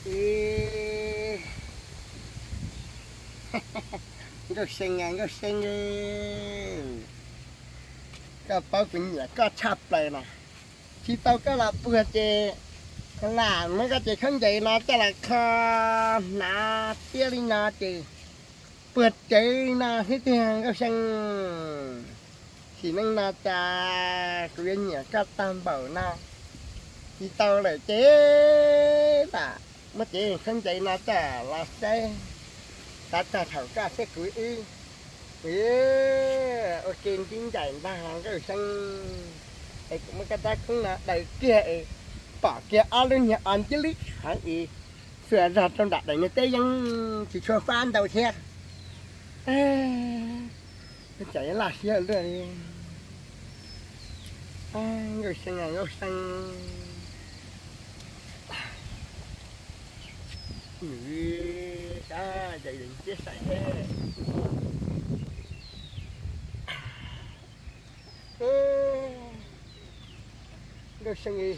Ib, Nkauj See, Nkauj See, koj paub kuv nyiam koj tshaj plaws na. Tsis tau koj los puag ces lam muab koj cev khaub ncaws no coj los kho hnav tiab li no ces puag tsev no xwb tiag Nkauj See. Sim neej no cas kuv yuav nyiam koj tag npaum no. Tsis tau lawm ces lam muab cev khaub ncaws no coj los saib, xav txog thaum koj thiab kuv wb ua ke nrib ncaim ntag Nkauj See. Es kuv muab koj rab koob no daws kiag es pom kiag ob lub niag o ncib lib heev es xuas zog rau nram daim niag teb yeeb tsis tshua fab ntau thiab. Ua cas yuav laj siab luaj li. Nkauj See, Nkauj See, nws sab ces yeej tiab saim thiab. Nkauj See,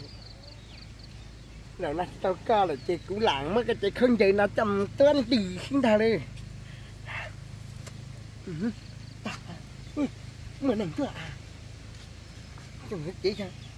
zaum no tsis tau koj lawm ces kuv lam muab koj cev khaub ncaws no coj mus tuab nti xwb ntag li. Muaj neeg tuaj, ces